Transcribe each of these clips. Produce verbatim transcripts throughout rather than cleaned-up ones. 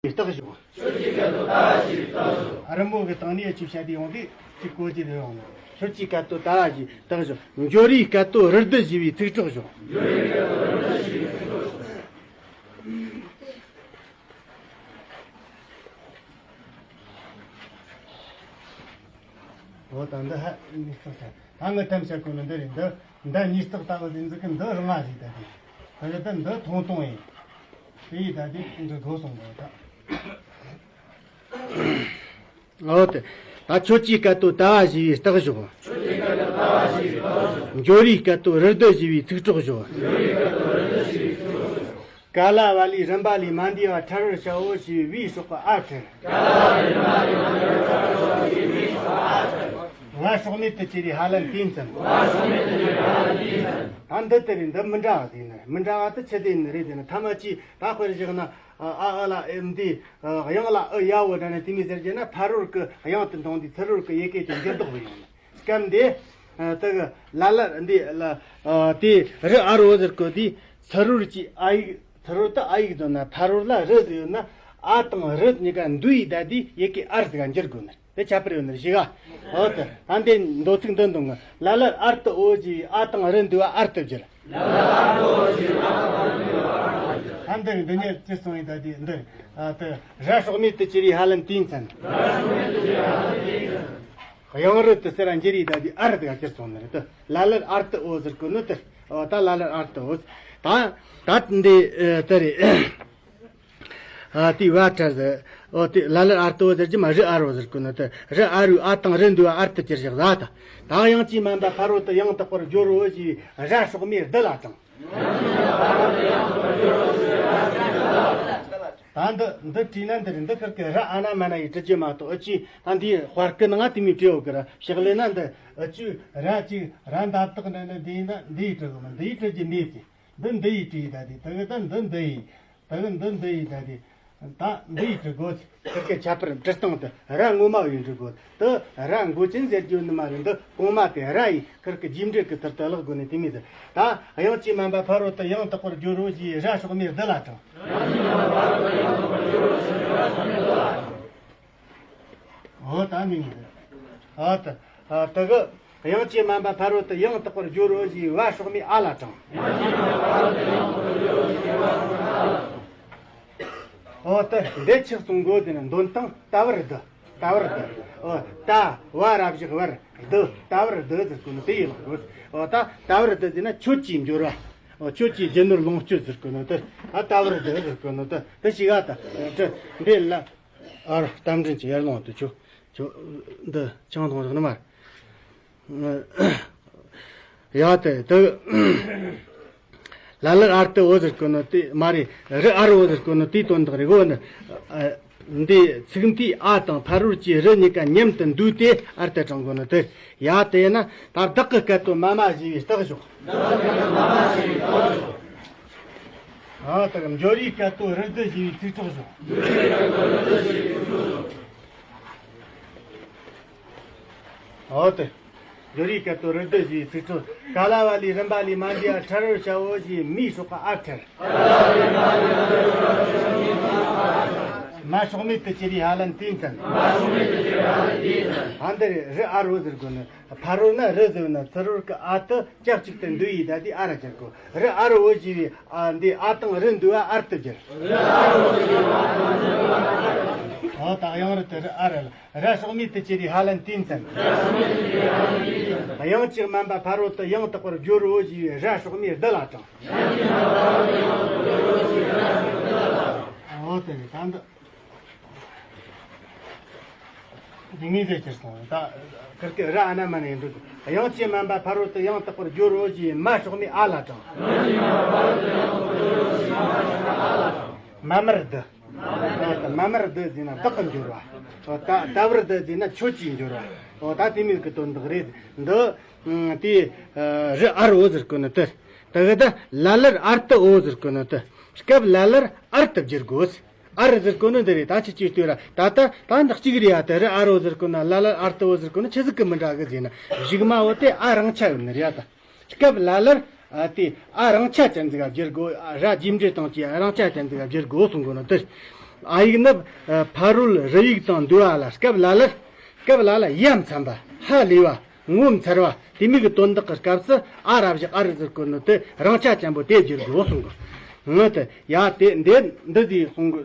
བརྟག་ཞོག་ཁྱོད་ཀྱི་སྐད་དོད་ད་ཞེས་བརྟག་ཞོག་རི་མོ་གི་སྟེང་ནས་ཅིག་བཤད་དེ་ཡོང་དུས་ཅིག་གོ་རྒྱུ་རེ་ཡོང་ནས། ཁྱོད་ཀྱི་སྐད་དོད་ད་ཞེས་བརྟག་ཞོག་འབྱོར་བའི་སྐད་དོད་རི་རྡུལ་ཞེས་པའི་ཚིག་གྲོགས་ཞོག་འོ་ད་འདི་ཧ་ནི་ཚོགས་ཆ། ད་ངི་ཐམས་ཅད་ཀུན་ནི་འདི་རེད། འདི་འདི་ཉིས་བརྩེགས་ལྟ་བུ་ཟིན་ཟིག་གི་འདི་རང་ང་ཞིག་ད་དེ། ད་གི་ད་འདི་ཐུང་ཐུང་ཡིན། དེ་ཡིས་ད་དེ་འདི་དགོས་སོང་གོ་ད། འོ་དེ། ད་ཁྱོད་ཀྱི་སྐད་དོད་ད་ཞེས་པའི་བརྟག་ཞོག་འབྱོར་བའི་སྐད་དོད་རི་རྡུལ་ཞེས་པའི་ཚིག་གྲོགས་ཞོག་ཀ་ལ་བ་ལའི་རིམ་པ་ལས་མ་འདས་པ་ཕྲལ་བར་བྱའོ་ཞེས་པའི་སྲོག་གི་ཨ་ཕྲལ། བ་སྲོག་མེད་དུ་གྱུར་པའི་ཧ་ལན་ཏིང་ཙམ། ད་འདི་དེ་རེད། འདི་མི་འདྲ་བ་ཟིག་ནི་མི་འདྲ་བ་དེ་ཆི་དེ་ནི་རེད། དེ་ནི་ཐ་མ་ཅི་ད་དཔེར་བཞག་ན་ཨ་ཨ་ལ་ཨེ་འདི་དབྱངས་ལ་ཨི་ཡ་བོ་འདྲ་ནི་དེ་མི་ཟེར་རྒྱུ་ན་ཕ་རོལ་གི་དབྱངས་དེ་འདོན་དུས་ཚུ་རོལ་གི་ཡི་གེ་དེ་འགྱུར་ལྡོག་བུ་ཡོང་ནི། སྐབས་འདི། ཨ། དེ་གི་ལ་ལ་འདི་ལ། ཨ། དེ་རི་ཨ་རོ་ཟེར་གོ་དེ་ཚུ་རོལ་གྱི་ཨ་ཡིག་ཚུ་རོལ་དུ་ཨ་ཡིག་འདོན་ན་ཕ་རོལ་ལ་རི་ཟེར་ཡོད་ན་ཨ་དང་རི་གཉིས་ཀ་འདུ་ཡི་ད་དེ་ཡི་གེ་ཨར་ཟིག་ག་འགྱུར་དགོས་ནི་དེ་ཁྱད་པར་ཡོད་ནི་ཞིག་ག་འོ་དེ་ད་འདི་མདོ་ཚིག་འདི་འདོན་ང་། ལ་ལར་ཨར་དུ་ཨོ་ཞེས་ཨ་དང་རི་འདུ་བ་ཨར་དུ་བསྒྱུར། ད་འདི་འདི་ཉིད་ཅི་གསུངས་ཡིན་ད་དེ་འདི། ཨ། དེ་ར་སྲོག་མེད་དུ་གྱུར་པའི་ཧ་ལན་ཏིང་ཙམ། དབྱངས་རི་དུ་ཟེར་ར་འགྱུར་ཡི་ད་དེ་ཨར་དུ་ག་གྱུར་སོང་ནི་རེད་དེ། ལ་ལར་ཨར་དུ་ཨོ་ཟེར་གོ་ནི་དེ། འོ་ད་ལ་ལར་ཨར་དུ་ཨོ། ད་ད་འདི་དེ་རེད། ཨ། དེ་བ་ཕྲལ་ཟེར། འོ་དེ་ལ་ལར་ཨར་དུ་ཨོ་ཟེར་གྱི་མ་རི་ཨ་རོ་ཟེར་གོ་ནི་དེ། རི་ཨ་རུ་ཨ་དང་རི་འདུ་བ་ཨར་དུ་གྱུར་བཞག་ད་ད། ད་དབྱངས་ཀྱིས་དམན་པ་ཕ་རོལ་ཏུ་ཡང་དག་པར་སྦྱོར་རོ་ཞེས་ར་སྲོག་མེད་རྡུལ་ལ་དྲངས། ད་འདི་འདི་བྲིས་ན་འདིར་འདི་ཁུར་གི་ར་ཨ་ན་མ་ན་ཡིས་བྲི་རྒྱུ་མ་གཏོགས་ཨུ་ཅི་ད་འདིའི་དཔར་སྐུ་ནང་དེ་མོའི་བྲིས་ཡོད་གི་ར། ཕྱག་ལས་ན་འདི་ཨུ་ཅི་ར་ཅིག་ར་འདབ་དག་འདི་ནི་འདི་ཡིན་ན་འདི་ཡིས་བྲི་དགོས་མ། འདི་ཡིས་བྲི་རྒྱུ་མེད་ཅི། འདི་འདི་ཡིས་བྲིས་ད་དེ་དེ་གི་ད་འདི་འདི་ཡིས། དེ་གི་འདི་འདི་ཡིས་ད་དེ། ད་འདི་ཡིས་བྲི་དགོས། ཁུར་གི་ཁྱད་པར་འབྲི་སྟངས་དེ་ར་ངོ་མ་བས་འབྲི་དགོས། དེ་ར་མགོ་ཅན་ཟེར་རྒྱུ་ནི་མ་རེད། འདི་གོང་མ་དེ་ར་ཡིས་ཁུར་གི་རྗེས་འབྲེལ་གི་ཚུལ་དུ་ཀློག་དགོས་ནི་དེ་མོ་ཟེར། ད་དབྱངས་ཀྱིས་དམན་པ་ཕ་རོལ་ཏུ་ཡང་དག་པར་སྦྱོར་རོ་ཞེས་ར་སྲོག་མེད་རྡུལ་ལ་དྲངས། འོ་ད་མིང་ཟེར། འོ་ད། ཨ། དེ་གི་དབྱངས་ཀྱིས་དམན་པ་ཕ་རོལ་ཏུ་ཡང་དག་པར་སྦྱོར་རོ་ཞེས་བ་སྲོག་མེད་ཨ་ལ་དྲངས། འོ་དེ་འདི་ཆི་གསུང་དགོས། དེ་ནི་འདོན་སྟངས་ད་བར་བསྡུ། ད་བར་བསྡུ། འོ་ད་བ་ར་བཞག་བར་བསྡུ། ད་བར་བསྡུ་ཟེར་གོ་ནོ་དེ་ཡིས་ལེགས་དགོས། འོ་ད་ད་བར་བསྡུ་ཟེར་ན་ཁྱོད་ཀྱིས་འབྱོར་བ། འོ་ཁྱོད་ཀྱིས་རྒྱུ་ནོར་ལོངས་སྤྱོད་ཟེར་གོ་ནོ་དེ། ཨ། ད་བར་བསྡུ་ཟེར་གོ་ནོ་དེ་དེ་ཞིག་ཨ་ད། འདི་ལ། ཨ་རོ་རྟ་མགྲིན་གྱི་ཡར་ལོངས་དུ་ཆུ། ཆུ། འདི་ཆང་འཐུང་རོགས་ནི་མ། ཡ་དེ་དེ། ལ་ལར་ཨར་དུ་འོ་ཟེར་གོ་ནོ་དེ་མ་རེད། རི་ཨ་རོ་འོ་ཟེར་གོ་ནོ་དེའི་དོན་དག་རེད་གོ་ནི། འདི་ཚིག་མཐའི་ཨ་དང་ཕ་རོལ་གྱི་རི་གཉིས་ཀ་མཉམ་དུ་འདུས་ཏེ་ཨར་དུ་དྲངས་གོ་ནོ་དེ། ཡ་དེ་ན་ད་བདག་གི་སྐད་དོད་མ་མ་ཞེས་པའི་རྟགས་ཞོག་ཨ། ད་འབྱོར་བའི་སྐད་དོད་རི་རྡུལ་ཞེས་པའི་ཚིག་གྲོགས་ཞོག་འོ་དེ། འབྱོར་བའི་སྐད་དོད་རི་རྡུལ་ཞེས་པའི་ཚིག་གྲོགས། ཀ་ལ་བ་ལའི་རིམ་པ་ལས་མ་འདས་པ་ཕྲལ་བར་བྱའོ་ཞེས་མའི་སྲོག་གི་ཨ་ཕྲལ། མ་སྲོག་མེད་དུ་གྱུར་པའི་ཧ་ལན་ཏིང་ཙམ། ཧ་འདི་རི་ཨ་རོ་ཟེར་དགོས་ནི། ཕ་རོལ་ན་རི་ཟེར་ན་ཚུ་རོལ་གི་ཨ་དེ་ལྕགས་གཅིག་ཏུ་འདུ་ཡི་ད་དེ་ཨ་ར་གྱུར་གོ། རི་ཨ་རོ་འོ་ཞེས་པའི་ཨ་འདི་ཨ་དང་རི་འདུ་བ་ཨར་དུ་གྱུར། འོ་ད་དབྱངས་རི་དེ་རི་ཨ་ར་ལ། ར་སྲོག་མེད་དུ་གྱུར་པའི་ཧ་ལན་ཏིང་ཙམ། དབྱངས་ཀྱིས་དམན་པ་ཕ་རོལ་ཏུ་ཡང་དག་པར་སྦྱོར་རོ་ཞེས་པའི་ར་སྲོག་མེད་རྡུལ་ལ་དྲངས། འོ་དེ་རེད་ད་འདི། འདི་ངེས་ཟེར་གྱུར་སོང་། ད་ཁིར་ཀི་ར་ཨ་ན་མ་ན་ཡིན་འགྲོ། དབྱངས་ཀྱིས་དམན་པ་ཕ་རོལ་ཏུ་ཡང་དག་པར་སྦྱོར་རོ་ཞེས་མ་སྲོག་མེད་ཨ་ལ་དྲངས། མ་མར་བསྡུ། མ་མར་བསྡུ་ཟེར་ན་བདག་གི་འབྱོར་བ། ད་ད་བར་བསྡུ་ཟེར་ན་ཁྱོད་ཀྱིས་འབྱོར་བ། ད་དེ་མིན་གི་དོན་དག་རེད། འདི་དེ་རི་ཨ་རོ་ཟེར་གོ་ནི་དེ། ད་གི་ད་ལ་ལར་ཨར་དུ་འོ་ཟེར་གོ་ནི་དེ། སྐབས་ལ་ལར་ཨར་དུ་བསྒྱུར་དགོས། ཨར་ཟེར་གོ་ནི་འདི་རེད། ད་ཁྱེད་ཀྱིས་ལྟོས་ར། ད་ལྟ་ད་འདི་གཅིག་རེད་ཡ། དེ་རི་ཨ་རོ་ཟེར་གོ་ན་ལ་ལར་ཨར་དུ་འོ་ཟེར་གོ་ན་ཆི་ཟིག་གི་མི་འདྲ་གི་ཟེར་ན། གཞུག་མ་འོ་དེ་ཨ་རང་ཆ་ཡོད་ནི་རེད་ཡ། ད་སྐབས་ལ་ལར་ཨ་དེ་ཨ་རང་ཆ་ཅན་ཟིག་ག་བསྒྱུར་དགོས། ར་རྗེས་འབྲེལ་དང་བཅས་ཨ་རང་ཆ་ཅན་ཟིག་ག་བསྒྱུར་དགོས་གསུང་གོ་ནི་དེ། ཨ་ཡིག་ནི་ཕ་རོལ་རི་ཡིག་དང་འདུལ་བ་ལ། སྐབས་ལ་ལར། སྐབས་ལ་ལ་ཡ་མཚན་པ། ཧ་ལས་པ། ངོ་མཚར་བ། དེ་མོ་གི་དོན་དག་གི་སྐབས་སུ་ཨ་ར་བཞག་ཨ་རུ་ཟེར་གོ་ནི་དེ་རང་ཆ་ཅན་པོ་དེ་བསྒྱུར་དགོས་གསུང་གི། ངོ་དེ་ཡ་དེ་འདི་འདི་ཟིག་གསུང་གི།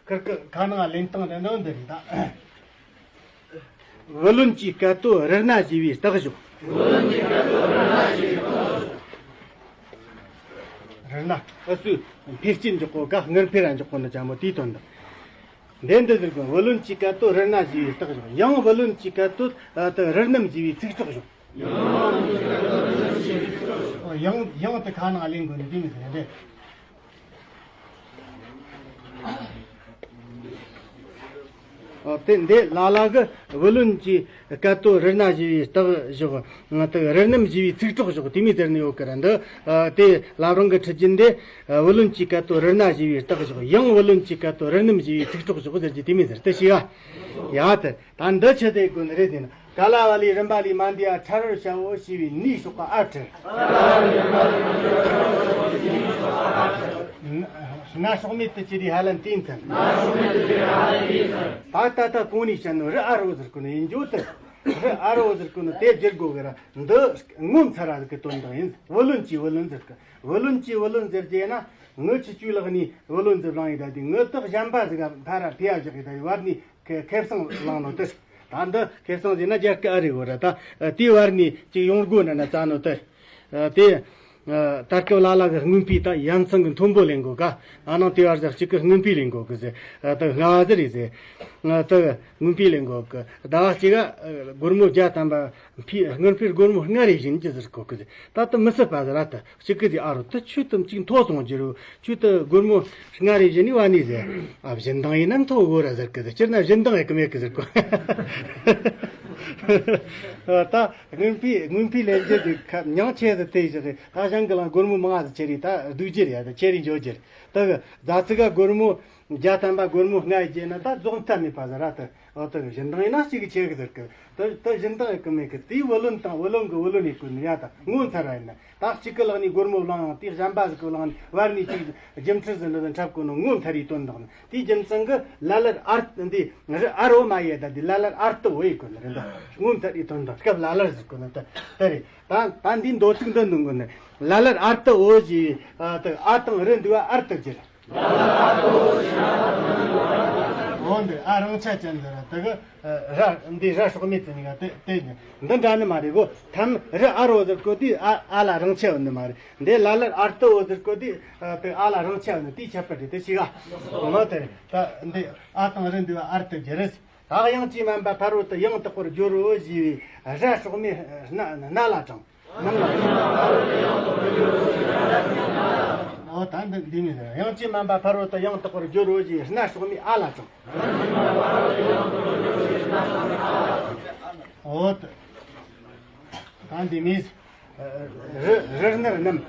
ཁིར་ཁིར་ཁ་ནང་ལེན་སྟངས་དེ་འདི་འདི་རེད་ད། བུ་ལོན་གྱི་སྐད་དོད་རི་སྣ་ཞེས་པའི་རྟགས་བཞག་རི་སྣ་ཨུ་སུ་འཕེལ་སྐྱེད་འཇོག་གོ་ག་སྔར་འཕེལ་ར་འཇོག་གོ་ནི་ཅན་མོ་དེའི་དོན་དག་འདི་འདི་ཟེར་གོ། བུ་ལོན་གྱི་སྐད་དོད་རི་སྣ་ཞེས་པའི་རྟགས་བཞག་ཡང་བུ་ལོན་གྱི་སྐད་དོད་ཨ་དེ་རི་རྣམས་ཞེས་པའི་ཚིག་གྲོགས་བཞག་ཡང་ཡང་དེ་ཁ་ནང་ལེན་དགོས་ནི་དེ་མི་ཟེར་འདི། ཨ་དེ་འདི་ལ་ལ་གི་བུ་ལོན་གྱི་སྐད་དོད་རི་སྣ་ཞེས་པའི་རྟགས་བཞག་ང་དག་རི་རྣམས་ཞེས་པའི་ཚིག་གྲོགས་བཞག་དེ་མོ་ཟེར་ནི་ཡོད་ཀི་ར་འདི། ཨ་དེ་ལབ་རང་གི་ཁྲིད་ཀྱིན་འདི། ཨ་བུ་ལོན་གྱི་སྐད་དོད་རི་སྣ་ཞེས་པའི་རྟགས་བཞག་ཡང་བུ་ལོན་གྱི་སྐད་དོད་རི་རྣམས་ཞེས་པའི་ཚིག་གྲོགས་བཞག་ཟེར་གྱི་དེ་མོ་ཟེར་དེ་ཤེས་ཨ། ཡ་དེ་ད་འདི་ཆི་དེ་དགོས་ནི་རེད་ཟེར་ན། ག་ལ་བ་ལས་རིམ་པ་ལས་མ་འདས་པ་ཕྲ་རོལ་ཤ་བོ་ཞེས་པའི་ནིའི་སྲོག་ག་ཨ་ཕྲ། སྣ་སྲོག་མེད་དུ་གྱུར་པའི་ཧ་ལན་ཏིང་ཙམ། ད་ད་ལྟ་གོང་ནས་བཤད་ནོ་རི་ཨ་རོ་ཟེར་གོ་ནི་ཡིན་རྒྱུ་དེ། རི་ཨ་རོ་ཟེར་གོ་ནི་དེ་བསྒྱུར་དགོས་གི་ར། འདི་ངོ་མཚར་ར་ཟེར་གི་དོན་དག་ཡིན། བུ་ལོན་གྱི་བུ་ལོན་ཟེར་གི། བུ་ལོན་གྱི་བུ་ལོན་ཟེར་རྒྱུ་ཡིན་ན། ངུ་ཆི་ཆུའི་ལག་ནས་བུ་ལོན་ཟེར་བླངས་ཡིན་ད་དེ་ངུ་དག་གཞན་པ་ཟིག་ག་ཕ་ར་ཕི་ཡ་བཞག་ཡིན་ད་དེ་བར་ནས། ཁེ་ཁེ་བཟང་བླངས་ནོ་དེ། ད་འདི་ཁེ་བཟང་ཟེར་ན་རྒྱ་སྐད་ཨ་རི་གོ་ར་ད། དེའི་བར་ནས་ཅིག་ཡོང་སྒོ་ན་ན་བཙལ་ནོ་དེ། དེ། ད་སྐབས་ལ་ལ་གི་རྔོན་པས་ད་ཡ་མཚན་གི་མཐོན་པོ་ལེན་གོ་ག་ཨ་ནང་དེ་བར་ཟེར་གཅིག་གི་རྔོན་པས་ལེན་གོ་གི་ཟེར། ད་སྔ་བ་ཟེར་རེད་ཟེར། ད་རྔོན་པས་ལེན་གོ་གི་ཟླ་བ་གཅིག་ག་སྒོར་མོ་བརྒྱ་ཐམ་པ་ཕི་རྔོན་པས་སྒོར་མོ་ལྔ་རེ་བྱིན་གྱི་ཟེར་གོ་གི་ཟེར། ད་ད་མི་སྲིད་པ་ཟེར་ར་ད། གཅིག་གི་དེ་ཨ་རོ་ད་ཁྱོད་དམ་གཅིག་མཐོ་སོང་རྒྱུ་རུ་ཁྱོད་ད་སྒོར་མོ་ལྔ་རེ་བཞི་ནི་བ་ནི་ཟེར། ཨ་བཞིན་དང་ཡིན་ན་མཐོ་གོ་ར་ཟེར་གི་ཟེར། སྤྱིར་ན་བཞིན་དང་ཡི་གི་མེད་གི་ཟེར་གོ། ད་རྔོན་པས་རྔོན་པས་ལེན་རྒྱུ་དེ་ཁ་མྱང་ཆེ་ཟེར་དེ་བཞག་གི་ད་གཞན་གི་ལ་སྒོར་མོ་མང་ཟེར་ཁྱེར་རེ་ད་སྡུག་རྒྱུ་རེད་ད་ཁྱེར་རེ་འཇོག་རྒྱུ་རེད། ད་གི་རྫ་ཚིག་ག་སྒོར་མོ་བརྒྱ་ཐམ་པ་སྒོར་མོ་ལྔ་ཡི་རྒྱུ་ན་ད་རྫོགས་མཐའ་མེད་པ་ཟེར་ར་ད། ཨོ་ད་བཞིན་དང་ཡིན་ན་གཅིག་གི་ཆེ་གི་ཟེར་གི། ད་ད་བཞིན་དང་ཡི་གི་མེད་གི་དེའི་བུ་ལོན་དང་བུ་ལོན་གི་བུ་ལོན་ཡི་གི་ནི་ཡ་ད་ངོ་མཚར་བ་ཡིན་ན། ད་གཅིག་གི་ལག་ནས་སྒོར་མོ་བླངས་ཡང་དེ་གཞན་པ་ཟིག་གི་བླངས་ནས་བར་ནས་ཅིག་རྒྱུ་མཚན་ཟིན་འདྲ་ཟིན་འཁྲབ་གོ་ནོ་ངོ་མཚར་བའི་དོན་དག་ནི། དེའི་རྒྱུ་མཚན་གི་ལ་ལར་ཨར་འདི་རི་ཨ་རོ་མ་ཡེ་ད་འདི་ལ་ལར་ཨར་ཏི་འོ་ཡི་གོ་ནི་རེད་འདི། ངོ་མཚར་བའི་དོན་དག་སྐབས་ལ་ལར་ཟེར་གོ་ནི་ད་དེ་རེད། ད་ད་འདི་མདོ་ཚིག་འདི་འདོན་གོ་ནི་ལ་ལར་ཨར་ཏི་འོ་ཞེས་ཨ་དང་རི་འདུས་པ་ཨར་ཏི་བསྒྱུར། འོ་འདི་ཨ་རང་ཆ་ཅན་འདི་ར་དེ་གི་ར་འདི་ར་སྲོག་མེད་དུ་ནི་ག་དེ་དེ་འདི་འདྲ་ནི་མ་རེད་གོ་ཐམ་རི་ཨ་རོ་ཟེར་གོ་དུས་ཨ་ཨ་ལ་རང་ཆ་ཡོད་ནི་མ་རེད། འདི་ལ་ལར་ཨར་ཏི་འོ་ཟེར་གོ་དུས་དེ་ཨ་ལ་རང་ཆ་ཡོད་ནི་དེའི་ཁྱད་པར་རེད་དེ་ཤི་ག་མ་དེ་རེད། ད་འདི་ཨ་དང་རི་འདུས་པ་ཨར་ཏི་བསྒྱུར་རེད། ད་དབྱངས་ཀྱིས་སྨན་པ་ཕ་རོལ་ཏུ་ཡང་དག་པར་སྦྱོར་རོ་ཞེས་པའི་ར་སྲོག་མེད་སྣ་སྣ་ལ་དྲངས། ཨོ་ད་འདི་འདི་མི་ཟེར། དབྱངས་ཀྱིས་སྨན་པ་ཕ་རོལ་ཏུ་ཡང་དག་པར་སྦྱོར་རོ་ཞེས་སྣ་སྲོག་མེད་ཨ་ལ་དྲངས། ཨོ་ད་ད་འདི་མི་ཟེར། རི་རི་སྣར་རྣམས།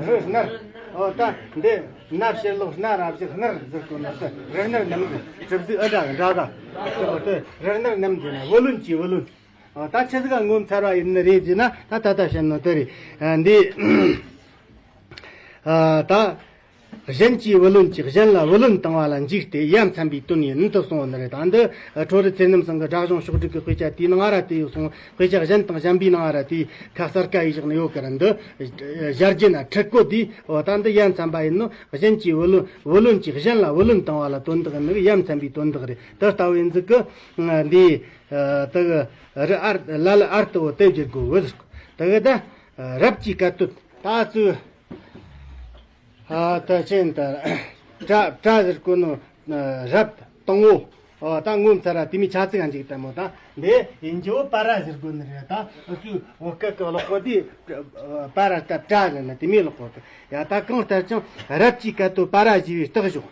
རི་སྣར། ཨོ་ད་འདི་སྣ་ཕྱིར་ལོག་སྣ་ར་བཞག་སྣར་ཟེར་གོ་ནོ་ད་རི་སྣར་རྣམས་ཟེར། གྲུབ་ཚུལ་ཨ་འདྲ་གི་འདྲ་ག་ཨོ་ད་རི་སྣར་རྣམས་ཟེར་ན་བུ་ལོན་གྱི་བུ་ལོན། ཨོ་ད་ཆི་ཟིག་ག་ངོ་མཚར་བ་ཡིན་ནི་རེད་ཟེར་ན་ད་ད་ལྟ་བཤད་ནོ་དེ་རེད། ཨ་འདི་ཨ་ད་གཞན་གྱི་བུ་ལོན་གྱི་གཞན་ལ་བུ་ལོན་བཏང་བ་ལ་འཇིགས་ཏེ་ཡ་མཚན་པའི་དོན་ཡིན་དུ་གསུངས་པ་ནི་རེད། ད་འདི་ཁྲོ་རི་ཚེ་རྣམ་ཚང་གི་སྒྲ་གཞུང་ཕྱོགས་སྒྲིག་གི་དཔེ་ཆ་དེའི་ནང་ར་དེ་ཡོད་གསུངས། དཔེ་ཆ་གཞན་དང་གཞན་པའི་ནང་ར་དེའི་ཁ་གསར་ཀ་ཡིས་བཞག་ནི་ཡོད་ཀི་ར་འདི་ཞར་རྒྱུ་ན་ཁྲིད་གོ་དེ་འོ་ད་འདི་ཡ་མཚན་པ་ཡིན་ནོ། གཞན་གྱི་བུ་ལོན་བུ་ལོན་གྱི་གཞན་ལ་བུ་ལོན་བཏང་བ་ལ་དོན་དག་ནི་ཡ་མཚན་པའི་དོན་དག་རེད། དེ་ལྟ་བུ་ཡིན་ཟིག་གི་འདི་དེ་གི་རི་ཨར་ལ་ལ་ཨར་ཏི་འོ་དེ་བསྒྱུར་དགོས་བུ་ཟིག་དེ་གི་ད། རབ་ཀྱི་སྐད་དོད་ད་ཚུ། ཨ་ད་ཅན་ད་བྲ་བྲ་ཟེར་གོ་ནོ་རབ་དང་བོ། ཨ་ད་ངོ་མཚར་ར་དེ་མི་ཆ་ཚིག་ག་འཇིག་ལྟ་མོ་ད་འདི་ཡིན་གྱི་བོ་པ་ར་ཟེར་གོ་ནི་རེད། ད་ཨུ་ཚུ་བོ་སྐད་ཀྱི་ཀློག་གོ་དེ་པ་ར་ད་བྲ་ཟེར་ན་དེ་མི་ཀློག་གོ་གི། ཡ་ད་གང་ལྟར་ཀྱང་རབ་ཀྱི་སྐད་དོད་པ་ར་ཞེས་པའི་རྟགས་བཞག་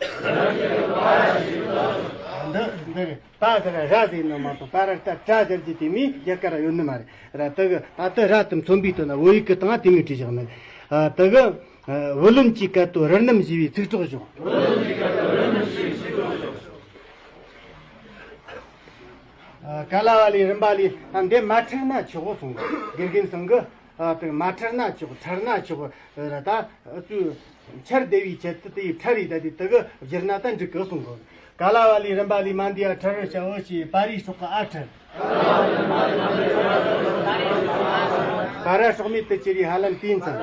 འདི་འདི་རེད། པ་ཟེར་ར་ཟེར་ནི་མ་གཏོགས་པ་ར་ད་བྲ་ཟེར་གྱི་དེ་མི་རྒྱ་གར་ཡོད་ནི་མ་རེད། ར་དེ་གི་ད་ལྟ་ར་དེ་མཚོན་པའི་དོན་ན་བོད་ཡིག་གི་སྟེང་དེ་མི་བྲིས་བཞག་ནི། ཨ་དེ་གི་ཨ་བུ་ལོན་གྱི་སྐད་དོད་རི་རྣམས་ཞེས་པའི་ཚིག་གྲོགས་བཞག་ཨ་ག་ལ་བ་ལས་རིམ་པ་ལས་ཨ་འདི་མ་ཁྲིད་ན་ཆོག་གསུང་གི། དགེ་རྒན་ཚང་གི་ཨ་དེ་མ་ཁྲིད་ན་ཆོག་ཁྲིད་ན་ཆོག་ར་ད་ཨ་ཚུ་ཆར་བདེ་བའི་ཆེད་དུ་དེ་ཁྲ་རེ་ད་དེ་དེ་གི་བསྒྱུར་ན་ད་འགྲིག་གི་གསུང་གི། ག་ལ་བ་ལས་རིམ་པ་ལས་མ་འདས་ཡ་ཁྲི་རུ་བྱ་བོ་ཞེས་པ་རའི་སྲོག་གི་ཨ་ཁྲི། པ་ར་སྲོག་མེད་དུ་གྱུར་བའི་ཧ་ལན་དེའི་མཚན།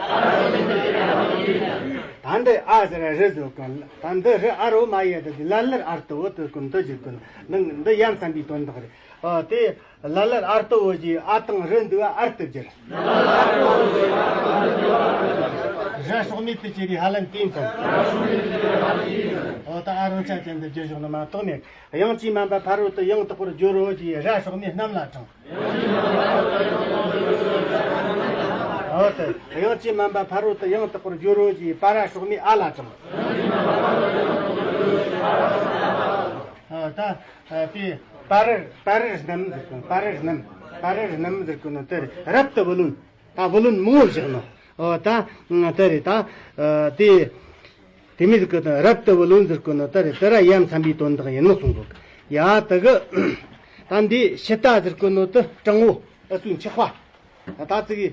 ད་འདི་ཨ་ཟེར་རི་ཟེར་གོ་ནོ། ད་འདི་རི་ཨ་རོ་མ་ཡ་དེ་ལ་ལར་ཨར་ཏུ་བོ་དུ་གོ་ནོ་དུ་གྱུར་གོ་ནོ། འདི་འདི་ཡ་མཚན་པའི་དོན་དག་རེད། ཨོ་དེ། ལ་ལར་ཨར་ཏོ་འོ་ཞེས་ཨ་དང་རི་འདུ་བ་ཨར་ཏུ་བསྒྱུར། ར་སྲོག་མེད་དུ་གྱུར་བའི་ཧ་ལན་དེའི་མཚན། འོ་ད་ཨ་རང་ཆ་ཅན་དུ་བསྒྱུར་བཞག་ནི་མ་གཏོགས་མེད། དབྱངས་ཀྱིས་དམན་པ་ཕ་རོལ་ཏུ་ཡང་དག་པར་བསྒྱུར་རོ་ཞེས་ར་སྲོག་མེད་རྣམས་ལ་དྲངས། འོ་ད་དབྱངས་ཀྱིས་དམན་པ་ཕ་རོལ་ཏུ་ཡང་དག་པར་བསྒྱུར་རོ་ཞེས་པ་ར་སྲོག་མེད་ཨ་ལ་དྲངས། འོ་ད། ཨ་དེ། པ་རར་པ་རར་རྣམས་ཟེར་གོ་ནོ། པ་རར་རྣམས། པ་རར་རྣམས་ཟེར་གོ་ནོ་དེ་རེད། རབ་ཏུ་བུ་ལོན། ད་བུ་ལོན་མང་བོ་བཞག་ནོ། ཨོ་ད། དེ་རེད་ད། དེ། དེ་མི་ཟེར་གོ་ནོ་རབ་ཏུ་བུ་ལོན་ཟེར་གོ་ནོ་དེ་རེད། དེ་ར་ཡ་མཚན་པའི་དོན་དག་ཡིན་ནོ་གསུང་གོ། ཡ་དེ་གི། ད་འདི་ཕྱི་ལྟ་ཟེར་གོ་ནོ་དེ་སྤྲང་བོ། ཨ་ཚུ་འཁྱག་པ། ད་ཙི་གི།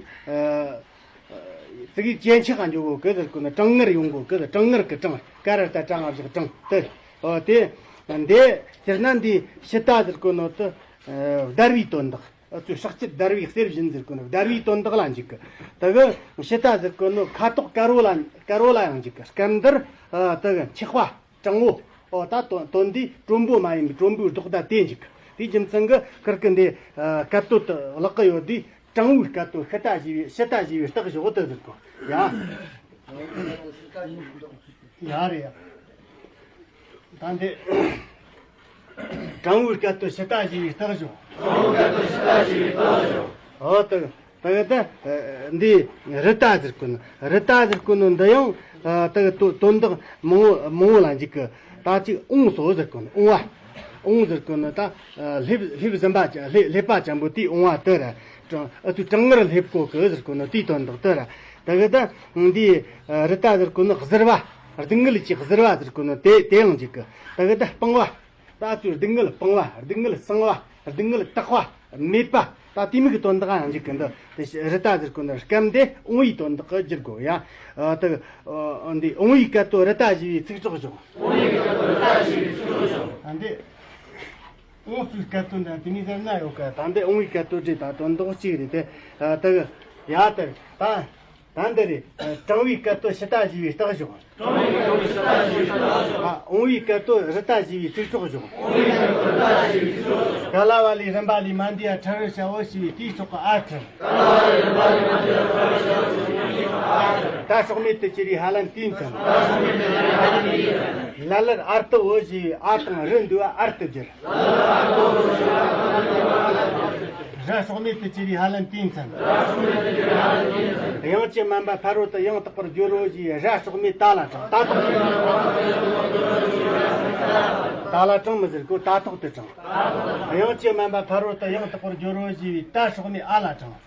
ཙི་གི་ཅན་ཆག་ག་འཇོག་གོ་གི་ཟེར་གོ་ནོ། གྲང་ངར་ཡོང་གོ་གི། གྲང་ངར་གི་གྲང་། ཀ་ར་ཏ་གྲང་ང་བཞག་གྲང་དེ། ཨོ་དེ། འདི་སྤྱིར་ན་འདི་ཕྱི་ལྟ་ཟེར་གོ་ནོ་དེ་བརྡར་བའི་དོན་དག། ཨ་ཚུ་སྲེག་བཅད་བརྡར་བའི་གསེར་བཞིན་ཟེར་གོ་ནོ་བརྡར་བའི་དོན་དག་ལ་འཇུག་གི། དེ་གི་ཕྱི་ལྟ་ཟེར་གོ་ནོ་ཁ་དོག་དཀར་བོ་ལ་དཀར་བོ་ལ་ཡང་འཇུག་གི། སྐབས་འདིར་དེ་གི་འཁྱག་པ། གྲང་བོ། ཨོ་ད་དོན་དོན་འདི་དྲོན་པོ་མ་ཡིན་པའི་དྲོན་པོའི་ལྡོག་ཟླ་དེ་འཇུག་གི། དེའི་རྒྱུ་མཚན་གྱིས་ཁིར་གི་འདི་སྐབས་དོད་དུ་ལག་གི་ཡོད་དུས། གྲང་བོའི་སྐབས་དོད་ཕྱི་ལྟ་ཞེས་པའི་ཕྱི་ལྟ་ཞེས་པའི་རྟགས་བཞག་དེ་ཟེར་གོ། ཡ། ཡ་རེད་ཡ། ད་འདི། གྲང་བོའི་སྐབས་དོད་ཕྱི་ལྟ་ཞེས་པའི་རྟགས་བཞག། གྲང་བོའི་སྐབས་དོད་ཕྱི་ལྟ་ཞེས་པའི་རྟགས་བཞག། ཨོ་དེ། དེ་གི་ད། འདི་རི་ལྟ་ཟེར་གོ་ནོ། རི་ལྟ་ཟེར་གོ་ནོ་འདི་ཡང་། དེ་གི་དོ་དོན་དག་མང་བོ་མང་བོ་ལ་འཇུག་གི། ད་ཅིག་འོང་སོ་ཟེར་གོ་ནོ། འོང་བ། འོང་ཟེར་གོ་ནོ་ད། ལྷེབ་ལྷེབ་ཟིན་པ་ཅན་ལྷེབ་ལྷེབ་པ་ཅན་པོ་དེའི་འོང་བ་དེ་ར། གྲང་ཨ་ཚུ་གྲང་ངར་ལྷེབ་གོ་གི་ཟེར་གོ་ནོ་དེའི་དོན་དག་དེ་ར། དེ་གི་ད། འདི་རི་ལྟ་ཟེར་གོ་ནོ་གཟིར་བ། སྡུག་བསྔལ་གྱི་གཟིར་བ་ཟེར་གོ་ནོ་དེ་དེ་ཡང་འཇུག་གི། དེ་གི་ད་སྤང་བ། ད་ཚུར་སྡུག་བསྔལ་སྤང་བ། སྡུག་བསྔལ་སངས་བ། སྡུག་བསྔལ་དག་པ། མེད་པ། ད་དེ་མིག་གི་དོན་དག་ཡང་འཇུག་གི། འདི་དེ་རི་ལྟ་ཟེར་གོ་ནོ་སྐབས་འདི་འོང་བའི་དོན་དག་གི་བསྒྱུར་དགོས་ཡ། ཨ་དེ། ཨ་འདི་འོང་བའི་སྐབས་དོད་རི་ལྟ་ཞེས་པའི་ཚིག་གྲོགས་བཞག། འོང་བའི་སྐབས་དོད་རི་ལྟ་ཞེས་པའི་ཚིག་གྲོགས་བཞག། ཨ་འདི། འོང་སའི་སྐབས་དོད་འདི་དེ་ནས་ཟེར་ན་ཡོད་གི། ད་འདི་འོང་བའི་སྐབས་དོད་རེད། ད་དོན་དག་གཅིག་རེད་དེ། ཨ་དེ། ཡ་དེ། ད། ད་འདི་རེད། གྲང་བའི་སྐབས་དོད་ཕྱི་ལྟ་ཞེས་པའི་རྟགས་བཞག། གྲང་བའི་སྐབས་དོད་ཕྱི་ལྟ་ཞེས་པའི་རྟགས་བཞག། ཨ་འོང་བའི་སྐབས་དོད་རི་ལྟ་ཞེས་པའི་ཚིག་གྲོགས་བཞག། འོང་བའི་སྐབས་དོད་རི་ལྟ་ཞེས་པའི་ཚིག་གྲོགས་བཞག། ག་ལ་བ་ལས་རིམ་པ་ལས་མ་འདས་ཡ་ཁྲི་རུ་བྱ་བོ་ཞེས་པའི་དེའི་ཕྱོགས་ཀྱི་ཨ་ཁྲི། ག་ལ་བ་ལས་རིམ་པ་ལས་མ་འདས་ཡ་ཁྲི་རུ་བྱ་བོ་ཞེས་པའི་དེའི་ཕྱོགས་ཀྱི་ཨ་ཁྲི། ད་སྲོག་མེད་དུ་གྱུར་པའི་ཧ་ལན་དེའི་མཚན། ད་སྲོག་མེད་དུ་གྱུར་པའི་ཧ་ལན་དེའི་མཚན། ལ་ལར་ཨར་ཏོ་འོ་ཞེས་པའི་ཨ་དང་རི་འདུ་བ་ཨར་ཏུ་བསྒྱུར། ར་སྲོག་མེད་དུ་གྱུར་པའི་ཧ་ལན་དེའི་མཚན། དབྱངས་ཀྱིས་དམན་པ་ཕ་རོལ་ཏུ་ཡང་དག་པར་བསྒྱུར་རོ་ཞེས་པའི་ར་སྲོག་མེད་ཏ་ལ་དྲངས། ཏ་ཐོག་ཏུ་དྲངས། ཏ་ལ་དྲངས་མི་ཟེར་གོ། ཏ་ཐོག་ཏུ་དྲངས། དབྱངས་ཀྱིས་དམན་པ་ཕ་རོལ་ཏུ་ཡང་དག་པར་བསྒྱུར་རོ་ཞེས་པའི་ཏ་སྲོག་མེད་ཨ་ལ་དྲངས།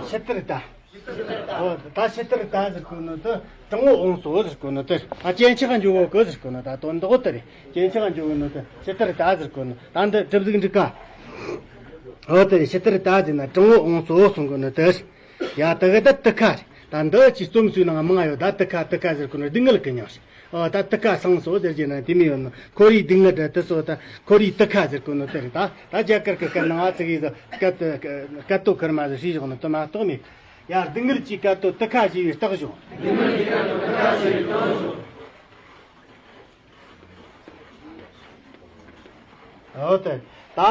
ཕྱི་ལྟར་ཏ། ཨོ་ད་ཕྱི་ལྟར་ཏ་ཟེར་གོ་ནོ་དེ་གྲང་བོ་འོང་སོ་ཟེར་གོ་ནོ་དེ། ཨ་ཅན་ཆག་འཇོག་གོ་གི་ཟེར་གོ་ནོ། ད་དོན་དག་དེ་རེད། ཅན་ཆག་འཇོག་གོ་ནོ་དེ་ཕྱི་ལྟར་ཏ་ཟེར་གོ་ནོ། ད་འདི་གྲུབ་གཟུགས་འགྲིག་ག། ཨོ་དེ་རེད། ཕྱི་ལྟར་ཏ་ཟེར་ན་གྲང་བོ་འོང་སོ་གསུང་གོ་ནོ་དེ། ཡ་དེ་གི་ད་ཏི་ཁ་རེད། ད་འདི་ཅི་རྩོམ་སུའི་ནང་མང་ཡོད། ད་ཏི་ཁ་ཏི་ཁ་ཟེར་གོ་ནོ་སྡུག་བསྔལ་གི་མྱིང་རེད། ཨོ་ད་ཏི་ཁ་སངས་སོ་ཟེར་གྱི་ན་དེ་མི་ཡོད་ནོ། ཁོར་ཡུག་སྡུག་བསྔལ་འདྲ་དེ་སོ། ད་ཁོར་ཡུག་ཏི་ཁ་ཟེར་གོ་ནོ་དེ་རེད། ད་ད་རྒྱ་གར་གི་སྐད་ནང་ཨ་ཙི་གི་ཟེར་སྐད་དེ་སྐད་དོད་ཁེར་མ་ཟེར་ཧྲིལ་བཞག་ནོ་དེ་མ་གཏོགས་མེད། ཡ་སྡུག་བསྔལ་གྱི་སྐད་དོད་ཏི་ཁ་ཞེས་པའི་རྟགས་བཞག། སྡུག་བསྔལ་གྱི་སྐད་དོད་ཏི་ཁ་ཞེས་པའི་རྟགས་བཞག། འོ་དེ། ད་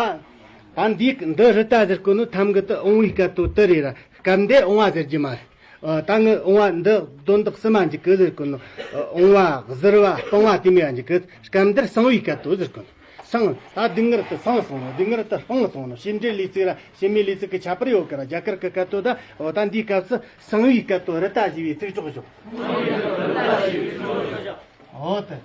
ད་འདི་འདི་རི་ལྟ་ཟེར་གོ་ནོ་ཐམ་གི་དེ་འོང་བའི་སྐད་དོད་དེ་རེད་ར། སྐབས་འདི་འོང་བ་ཟེར་གྱི་མ་རེད། ཨ་ད་ངས་འོང་བ་འདི་དོན་དག་གསུམ་མ་འཇུག་གི་ཟེར་གོ་ནོ། ཨ་འོང་བ་གཟིར་བ་སྤང་བ་དེ་མོ་ཡང་འཇུག་གི། སྐབས་འདིར་སངས་པའི་སྐད་དོད་ཟེར་གོ་ནོ། སངས། ད་སྡུག་བསྔལ་དེ་སངས་སོང་ནོ། སྡུག་བསྔལ་དེ་སྤངས་སོང་ནོ། བྱེད་འབྲེལ་ལས་ཚིག་ར་བྱེད་མེད་ལས་ཚིག་གི་ཁྱད་པར་ཡོད་གི་ར། རྒྱ་གར་གི་སྐད་དོད་ད། འོ་ད་འདིའི་སྐབས་སུ་སངས་པའི་སྐད་དོད་རི་ལྟ་ཞེས་པའི་ཚིག་གྲོགས་བཞག། འོ་དེ།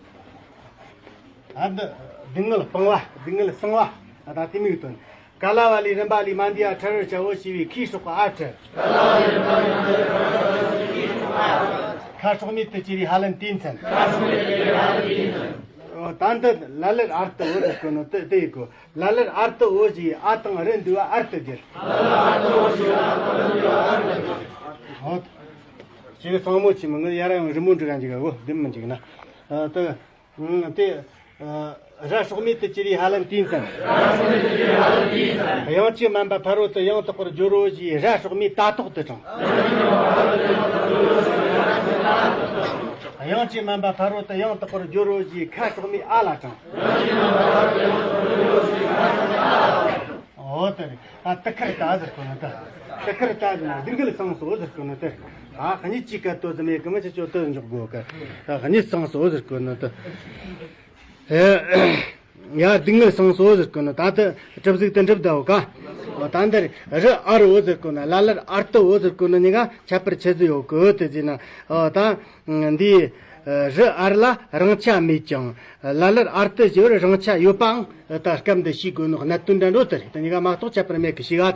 ཨ་འདི་སྡུག་བསྔལ་སྤངས་པ། སྡུག་བསྔལ་སངས་པ། ཨ་ད་དེ་མོའི་དོན། ག་ལ་བ་ལས་རིམ་པ་ལས་མ་འདས་པ་ཁྲི་རུ་བྱ་བོ་ཞེས་པའི་ཁའི་སྲོག་གི་ཨ་ཁྲི། ཁ་སྲོག་མེད་དུ་གྱུར་པའི་ཧ་ལན་དེའི་མཚན། ཨོ་ད་འདི་ལ་ལར་ཨར་ཏུ་འོ་ཟེར་གོ་ནོ་དེ་དེ་ཡིན་གོ། ལ་ལར་ཨར་ཏུ་འོ་ཞེས་ཨ་དང་རི་འདུས་པ་ཨར་ཏུ་བསྒྱུར། ཨོ་ཅིག་གཙང་མོ་ཆེ་མོ་ངི་ཡར་ཡང་རི་མོ་འབྲི་ག་འཇུག་ག་གོ་བདུན་མི་འཇུག་ན། ཨ་དེ་ཨ་དེ་ཨ་ར་སྲོག་མེད་དུ་གྱུར་པའི་ཧ་ལམ་དུས་མཚམས། དབྱངས་ཅན་མ་འབབ་ཕ་རོལ་ཏུ་ཡང་དག་པར་སྦྱོར་རོ་ཞེས་ར་སྲོག་མེད་ད་ཐོག་ཏུ་དྲངས། དབྱངས་ཅན་མ་འབབ་ཕ་རོལ་ཏུ་ཡང་དག་པར་སྦྱོར་རོ་ཞེས་ཁ་སྲོག་མེད་ཨ་ལ་དྲངས། འོ་དེ་རེད། ཨ་དེ་ཁར་ད་ཟེར་གོ་ནི་ད། དེ་ཁར་ད་ཟེར་ན་སྡུག་བསྔལ་སངས་སོ་ཟེར་གོ་ནི་དེ། ཨ་གཉིད་ཀྱི་སྐད་དོད་ཟིན་མེད་གི་མི་ཆེ་ཆོ་དེ་འཇོག་དགོས་གི། ཨ་གཉིད་སངས་སོ་ཟེར་གོ་ནི་དེ། ཨེ། ཡ་སྡུག་བསྔལ་སངས་སོ་ཟེར་གོ་ནི་ད་དེ་གྲུབ་གཟུགས་དེ་འགྲུབ་ད་འོ་ག། ད་འདིར་རི་ཨ་རོ་ཟེར་གོ་ནི་ལ་ལར་ཨར་ཏི་འོ་ཟེར་གོ་ནི་གཉིས་ཀ་ཁྱད་པར་ཆེ་ཟིག་ཡོད་གི་དེ་ཟེར་ན། ཨ་ད་འདི་རི་ཨར་ལ་རིང་ཆ་མེད་ཀྱང་ལ་ལར་ཨར་ཏི་ཞེས་པར་རིང་ཆ་ཡོད་པའང་ད་སྐབས་འདི་ཤེས་དགོས་ནི་གནད་དོན་འདྲ་འགྲོ་དེ་རེད། དེ་གཉིས་ཀ་མ་གཏོགས་ཁྱད་པར་མེད་གི་ཤེས་ག་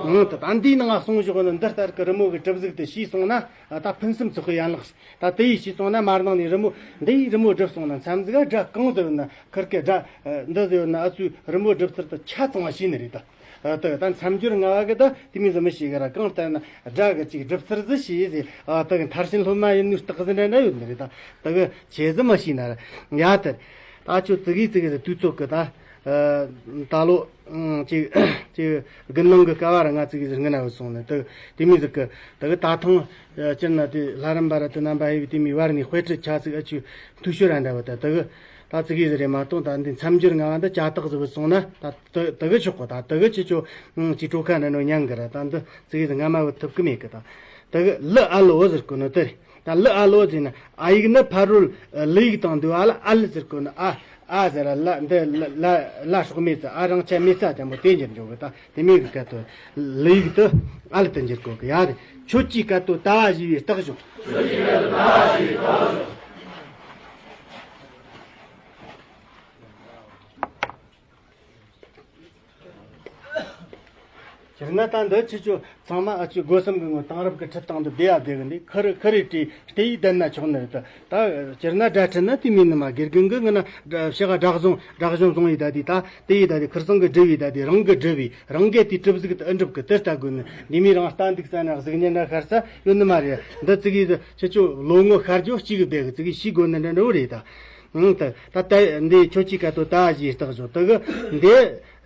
ད། ད་འདིའི་ནང་གསུངས་བཞག་ནི་འདི་ལྟར་གི་རི་མོ་གི་གྲུབ་གཟུགས་དེ་ཤེས་སོང་ན་ད་ཕུན་སུམ་ཚོགས་གི་ཡན་ལག་ད་དེ་ཡིས་ཤེས་སོང་ན་མར་ནང་ནས་རི་མོ་འདི་ཡིས་རི་མོ་བསྒྲུབས་སོང་ན་མཚམས་ཟིག་སྒྲ་གང་དུ་ཡོད་ན་ཁིར་གི་སྒྲ་འདི་ཟིག་ཡོད་ན་ཨ་ཚོས་རི་མོ་བསྒྲུབས་ཚུལ་དུ་ཆ་ཚང་བ་ཤེས་ནི་རེད་ད། ཨ་དེ་ད་མཚམས་སྦྱོར་ལྔ་བ་གི་ད་དེ་མོ་ཟིག་མི་ཤེས་གི་ར། གང་ལྟར་ན་སྒྲ་གི་ཅིག་སྒྲུབ་ཚུལ་ཟིག་ཤེས་ཟིག་ཨ་དེ་གི་མཐར་ཕྱིན་སློབ་མ་ཡིན་ནོའི་རྟགས་ཟིག་འདྲ་འདྲ་ཡོད་ནི་རེད་ད། དེ་གི་ཆེ་ཟིག་མི་ཤེས་ན་ར་ཡ་དེ། ད་ཁྱོད་ཙི་གེ་ཙི་གེ་ཟིག་དུས་ཚོད་གི་ད། ཨ་ད་ལོ་ཨང་ཅིག་ཅིག་དགུན་གནང་གི་སྐབས་ར་ང་ཙི་གེ་ཟིག་སྔུན་ན་བུད་སོང་ནས་དེ་དེ་མོ་ཟིག་གི་དེ་གི་ད་ཐེངས་སྤྱིར་ན་དེ་ལྷ་རམས་པ་ར་དེ་རྣམ་པ་ཧེ་བི་དེ་མོའི་བར་ནས་དཔེ་ཁྲིད་ཆ་ཟིག་ཨ་ཆུ་འཐུས་ཤོར་ར་འདྲ་བ་ད་དེ་གི་ད་ཙི་གེ་ཟིག་རེད་མ་གཏོགས་ད་འདི་མཚམས་སྦྱོར་ལྔ་བ་འདི་ཅ་དག་ཟིག་བུད་སོང་ན་ད་དེ་དེ་གི་ཆོག་གི། ད་དེ་གི་ཁྱེད་ཆོ་ཨང་ཅིག་གྲོ་ཁ་ན་ནོ་མྱང་གི་ར། ད་འདི་ཙི་གེ་ཟིག་སྔ་མ་བུད་ཐུབ་གི་མེད་གི། ད་དེ་གི་ལི་ཨ་ལོ་ཟེར་གོ་ནོ་དེ་རེད། ད་ལི་ཨ་ལོ་ཟེར་ན་ཨ་ཡིག་ནི་ཕ་རོལ་ལི་ཡིག་དང་འདུ་བ་ལ་ཨ་ལི་ཟེར་གོ་ནི། ཨ་ཨ་ཟེར་ར་ལ་འདི་ལ་ལ་ལ་སྲོག་མེད་ཟེར། ཨ་རིང་ཆ་མེད་ས་ཅན་པོ་དེ་འགྱུར་འཇོག་གི། ད་དེ་མོ་གི་སྐད་དོད་ལི་ཡིག་དེ་ཨ་ལི་དེ་འགྱུར་གོ་གི། ཡ་རེད། ཁྱོད་ཀྱིས་སྐད་དོད་ད་བ་ཞེས་པའི་རྟགས་བཞོག་སྤྱིར་ན་ད་འདི་ཁྱེད་ཆོ་ཚང་མ་ཨ་ཅོ་སྒོ་གསུམ་གི་ངོ་དེང་རབས་ཀྱི་ཁྲིད་སྟངས་འདི་བསྡད་ཡ་བསྡད་གི་འདི་ཁི་རི་ཁི་རི་བྲིས་བལྟས་ཡིས་བསྡད་ན་ཆོག་ནི་རེད། ད་སྤྱིར་ན་སྒྲ་ཁྲིད་ན་དེ་མིན་ནི་མ། དགེ་རྒན་གི་ངི་ན་ཕྱི་ག་སྒྲ་གཞུང་སྒྲ་གཞུང་བཟུང་ཡིས་ད་དེ་ད་དེ་ཡིས་ད་དེ་ཁིར་ཚང་གི་སྒྲུབ་ཡིས་ད་དེ་རང་གི་སྒྲུབ་ཡིས་རང་གི་དེ་གྲུབ་གཟུགས་དེ་ཨེ་འགྲུབ་གི། དེ་ལྟ་དགོས་ནི་འདི་མི་རང་ལྟ་འདུག་ས་ན་གཟུགས་བརྙན་འདྲ་ཤར་ས་ཡོད་ནི་མ་རེད། འདི་ཙི་གི་ཁྱེད་ཆོ་ལོ་ངོ་ཤར་རྒྱུ་གཅིག་གི་བསྡད་གི་ཙི་གི་ཤེས་དགོས་ནི་འདྲ་འདྲ་བོ་རེད་ད། ཨང་ད་ད་ད་འདི་ཁྱོད་ཀྱིས་སྐད་དོད་ད་བ་ཞེས་རྟགས་བཞོག་དེ་གི་འདི་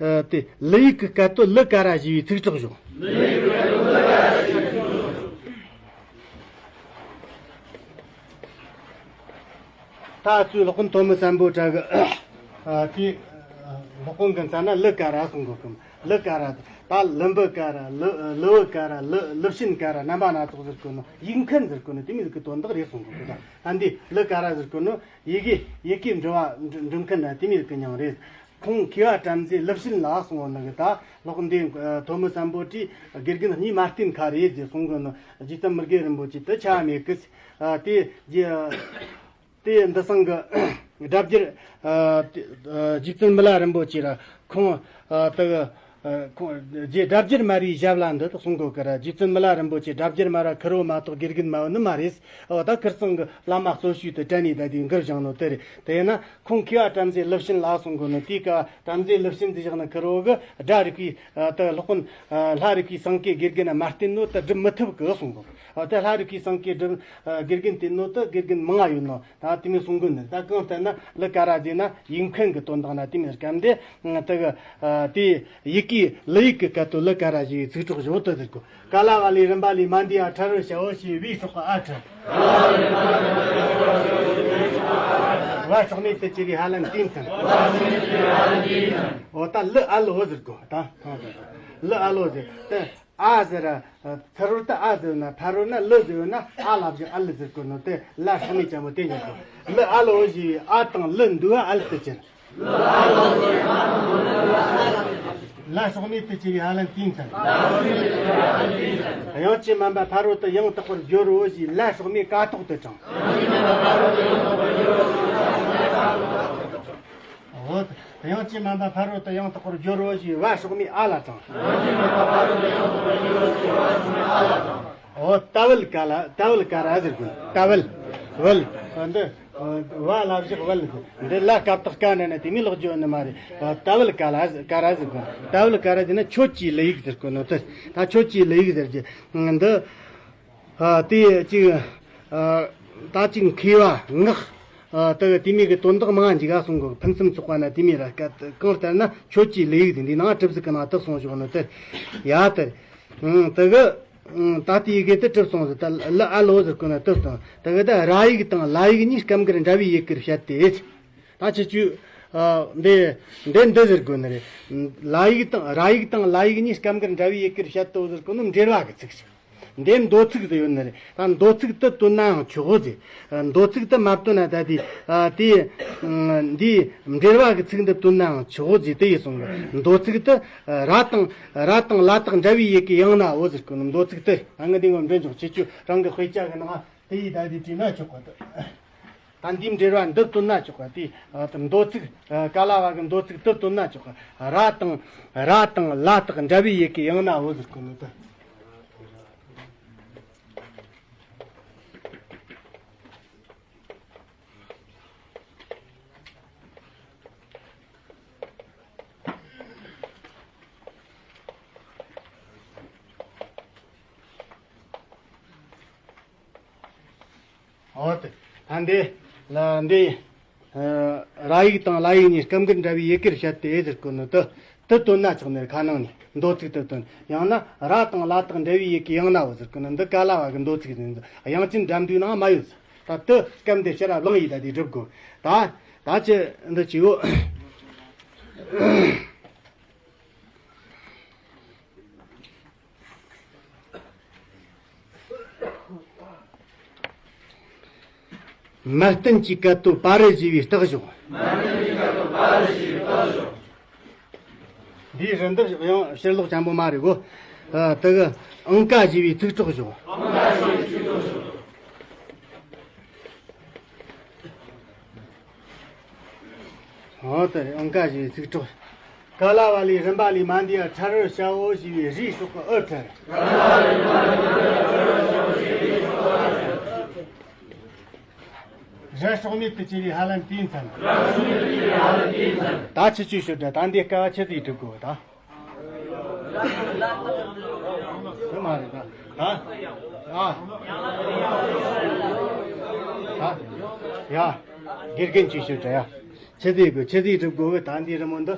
ཨ་དེ་ལི་ཡིག་གི་སྐད་དོད་ལི་ཀ་ར་ཞེས་པའི་ཚིག་གྲོགས་བཞོག་ད་ཚོའི་སློབ་དཔོན་ཐོན་མི་སམ་བྷོ་ཊ་གི་ཨ་དེ་སློབ་དཔོན་གི་མཚན་ན་ལི་ཀ་ར་གསུང་གོ་གི། ལི་ཀ་ར་ད་ལི་འབུ་ཀ་ར་ལི་ལི་བུ་ཀ་ར་ལི་ལི་བྱིན་ཀ་ར་རྣམ་པ་སྣ་ཚོགས་ཟེར་གོ་ནོ། ཡིག་མཁན་ཟེར་གོ་ནོ་དེ་མོ་ཟིག་གི་དོན་དག་རེད་གསུང་གོ་གི། ད་ད་འདི་ལི་ཀ་ར་ཟེར་གོ་ནོ་ཡི་གེ་ཡི་གེ་འབྲི་བ་འབྲི་འབྲི་མཁན་ན་དེ་མོ་ཟིག་གི་མྱིང་རེད། ཁོང་མཁས་པ་བྲམ་ཟེ་ལི་བྱིན་ལ་གསུང་བ་ནི་གི། ད་ལོག་འདི་ཐོན་མི་སམ་བྷོ་ཊས་དགེ་རྒན་གཉིས་མ་བསྟེན་ཁ་རེད་ཟེར་གསུང་གི་ནི། རྗེ་བཙུན་མི་དགེ་རིན་པོ་ཆེ་དེ་ཆ་མེད་གི། ཨ་དེ་རྗེ་དེ་འདི་སང་གི་སྒྲ་བསྒྱུར་ཨ་དེ་ཨ་རྗེ་བཙུན་མི་ལ་རིན་པོ་ཆེ་ར་ཁོང་ཨ་དེ་གི་ཨ་ཁོང་རྗེ་སྒྲ་བསྒྱུར་མ་རིའི་ཞབས་ལ་འདི་དག་གསུང་གོ་གི་ར། རྗེ་བཙུན་མི་ལ་རིན་པོ་ཆེ་སྒྲ་བསྒྱུར་མ་ར་ཁུར་བོ་མ་གཏོགས་དགེ་རྒན་མ་བོ་ནི་མ་རེད། འོ་ད་ཁིར་ཚང་གི་བླ་མ་གཙོ་ཤོས་དེ་དྲན་ནས་ད་དེ་འགུལ་བཞག་ནོ་དེ་རེད། དེ་ཡིན་ན་ཁོང་མཁས་པ་བྲམ་ཟེ་ལི་བྱིན་ལ་གསུང་གོ་ནོ། དེའི་སྐབས་བྲམ་ཟེ་ལི་བྱིན་དེ་བཞག་ན་ཁུར་བོ་གི་སྒྲ་རིག་པའི་ཨ་དེ་སློབ་དཔོན་ཨ་ལྷ་རིག་པའི་སེང་གེ་དགེ་རྒན་ན་མ་བསྟེན་ནོ་ད་སྒྲུབ་མི་ཐུབ་གི་གསུང་གོ། ཨ་དེ་ལྷ་རིག་པའི་སེང་གེ་སྒྲུབ་ཨ་དགེ་རྒན་བསྟེན་ནོ་ད་དགེ་རྒན་མང་ང་ཡོད་ནོ། ད་དེ་མོ་གསུང་གོ་ནི། ད་གང་ལྟར་ན་ལི་ཀ་ར་ཟེར་ན་ཡིག་མཁན་གི་དོན་དག་ན་དེ་མོ་སྐབས་འདི་དེ་གི་ཨ་དེ་ཡི་གེ་ལི་ཡིག་གི་སྐད་དོད་ལི་ཀ་ར་ཞེས་པའི་ཚིག་གྲོགས་བཞོག་ཏུ་ཟེར་གོ། ཀ་ལ་བ་ལས་རིམ་པ་ལས་མ་འདས་ཡ་ཕྲ་རོལ་ཞ་འོ་ཞེས་བའི་སྲོག་གི་ཨ་ཕྲ། བ་སྲོག་མེད་དུ་གྱུར་པའི་ཧ་ལམ་དུས་མཚམས། འོ་ད་ལི་ཨ་ལོ་ཟེར་གོ། ད་ལི་ཨ་ལོ་ཟེར་ཏེ། ཨ་ཟེར་ར། ཚུར་རོལ་ཏུ་ཨ་ཟེར་ན་ཕ་རོལ་ན་ལི་ཟེར་ན་ཨ་ལ་བཞག་ཨ་ལི་ཟེར་གོ་ནོ་དེ་ལ་སྲོག་མེད་ཅན་པོ་དེ་འཇོག་གོ། ལི་ཨ་ལོ་ཞེས་ཨ་དང་ལི་འདུ་བ་ཨ་ལི་དུ་གྱུར། ལ་སྲོག་མེད་དུ་གྱུར་པའི་ཧ་ལམ་དུས་མཚམས། དབྱངས་ཅན་མ་འབབ་ཕ་རོལ་ཏུ་ཡང་དག་པར་སྦྱོར་རོ་ཞེས་ལ་སྲོག་མེད་ཀ་ཐོག་ཏུ་དྲངས། འོ། དབྱངས་ཅན་མ་འབབ་ཕ་རོལ་ཏུ་ཡང་དག་པར་སྦྱོར་རོ་ཞེས་བ་སྲོག་མེད་ཨ་ལ་དྲངས། འོ། ད་བལ་ཀ་ལ་ད་བལ་ཀ་ར་ཟེར་དགོས། ད་བལ། བལ། འདི་བ་ལ་བཞག་བལ། འདི་ལ་སྐབས་དག་ཀ་ན་ན་དེ་མི་ལོག་རྒྱུ་ནི་མ་རེད། ད་བལ་ཀ་ལ་ཀ་ར་ཟེར་དགོས། ད་བལ་ཀ་ར་དེ་ན་ཁྱོད་ཀྱི་ལི་ཡིག་ཟེར་དགོས་ནོ་དེ། ད་ཁྱོད་ཀྱི་ལི་ཡིག་ཟེར་རྒྱུ་འདི། ཨ་དེ་ཅིག་ཨ་ད་ཅིག་མཁས་པ་ངག་ཨ། དེ་གི་དེ་མོ་གི་དོན་དག་མང་འཇིག་ག་གསུང་གི། ཕུན་སུམ་ཚོགས་པ་ན་དེ་མོ་ར་སྐད། གང་ལྟར་ན་ཁྱོད་ཀྱི་ལས་ཡིག་དེ་འདི་ནང་གྲུབ་ཟིག་གི་ནང་དུ་གསུངས་བཞག་ནི་དེ། ཡ་དེ། ཨང་། དེ་གི། ཨང་། ད་དེ་ཡི་གེ་དེ་གྲུབ་སོང་ཟིག། ད་ལ་ཨ་ལོ་ཟེར་གོ་ནི་དེ་དང་། དེ་གི་ད་ར་ཡིག་དང་ལ་ཡིག་གཉིས་སྐབས་འགར་འདྲ་བའི་ཡི་གེར་བཤད་དེ། ད་ཁྱེད་ཆོས། ཨ། འདི་འདི་འདི་ཟེར་དགོས་ནི་རེད། ལ་ཡིག་དང་། ར་ཡིག་དང་ལ་ཡིག་གཉིས་སྐབས་འགར་འདྲ་བའི་ཡི་གེར་བཤད་དོ་ཟེར་གོ་ནི་འབྲེལ་བ་གི་ཚིག་ཞིག། འདི་མདོ་ཚིག་ཟེར་ཡོད་ནི་རེད། ད་མདོ་ཚིག་དེ་བཏོན་ནའང་ཆོག་གོ་ཟེར། མདོ་ཚིག་དེ་མ་བཏོན་ན་ད་དེ། ཨ། དེ། ཨ། འདི་འབྲེལ་བ་གི་ཚིག་འདི་བཏོན་ནའང་ཆོག་གོ་ཟེར། དེ་ཡིན་སོང་གི། མདོ་ཚིག་དེ་ར་དང་། ར་དང་ལ་དག་འདྲ་བའི་ཡི་གེ་ཡང་ནའོ་ཟེར་གོ་ནི། མདོ་ཚིག་དེ་ང་འདི་ངོ་འདྲེན་ཆོག། ཁྱེད་ཆོས་རང་གི་དཔེ་ཆ་གི་ནང་དེ་ཡི་ད་དེ་བྲིས་ན་ཆོག་གོ། ད་འདི་འབྲེལ་བ་འདི་བཏོན་ན་ཆོག་ག། དེ། ཨ། མདོ་ཚིག། ཨ། ཀ་ལ་བ་གི་མདོ་ཚིག་དེ་བཏོན་ན་ཆོག་ག། ར་དང་། ར་དང་ལ་དག་འདྲ་བའི་ཡི་གེ་ཡང་ནའོ་ཟེར་གོ་ནི་དེ། འོ་དེ། ད་འདི་ལ་འདི། ཨ། ར་ཡིག་དང་ལ་ཡིག་གཉིས་སྐབས་འགར་འདྲ་བའི་ཡི་གེར་བཤད་དེ་ཟེར་གོ་ནི་དེ། དེ་བཏོན་ན་ཆོག་ནི་རེད། ཁ་ནང་ནས་མདོ་ཚིག་དེ་བཏོན། ཡང་ན་ར་དང་ལ་དག་འདྲ་བའི་ཡི་གེ་ཡང་ནའོ་ཟེར་གོ་ནི་འདི་ཀ་ལ་བ་གི་མདོ་ཚིག་ཡིན། དབྱངས་ཅན་སྒྲ་མདོའི་ནང་མ་ཡོད་ཟེར། ད་དེ་སྐབས་འདི་ཕྱིར་ར་གླེང་ཡིས་ད་དེ་སྒྲུབ་དགོས། ད་ད་ཅི་འདི་ཅི་ཡོད། མལ་སྟན་གྱི་སྐད་དོད་པ་རི་ཞེས་པའི་རྟགས་བཞག། མལ་སྟན་གྱི་སྐད་དོད་པ་རི་ཞེས་པའི་རྟགས་བཞག། འདིའི་རི་འདི་ཡང་ཕྱིར་ལོག་ཆེན་པོ་མ་རེད་གོ། ཨ། དེ་གི་ཨང་ཀ་ཞེས་པའི་ཚིག་གྲོགས་བཞག། ཨང་ཀ་ཞེས་པའི་ཚིག་གྲོགས་བཞག། འོ་དེ་རེད། ཨང་ཀ་ཞེས་པའི་ཚིག་གྲོགས། ཀ་ལ་བ་ལས་རིམ་པ་ལས་མ་འདས་པ་ཕྲལ་བར་བྱའོ་ཞེས་པའི་རིའི་སྲོག་གི་ཨུ་ཕྲལ། ར་སྲོག་མེད་དུ་གྱུར་པའི་ཧ་ལམ་དུས་མཚམས། ད་ཁྱེད་ཆོས་ཤོད་དྲ། ད་འདི་དཀའ་བ་ཆི་ཟིག་སྒྲུབ་དགོས་ད། དེ་མ་རེད་ད། ད། ཨ། ད། ཡ། དགེ་རྒན་ཆོས་ཤོད་དྲ་ཡ། ཆི་ཟིག་དགོས། ཆི་ཟིག་སྒྲུབ་དགོས་གི། ད་འདི་རི་མོ་འདི།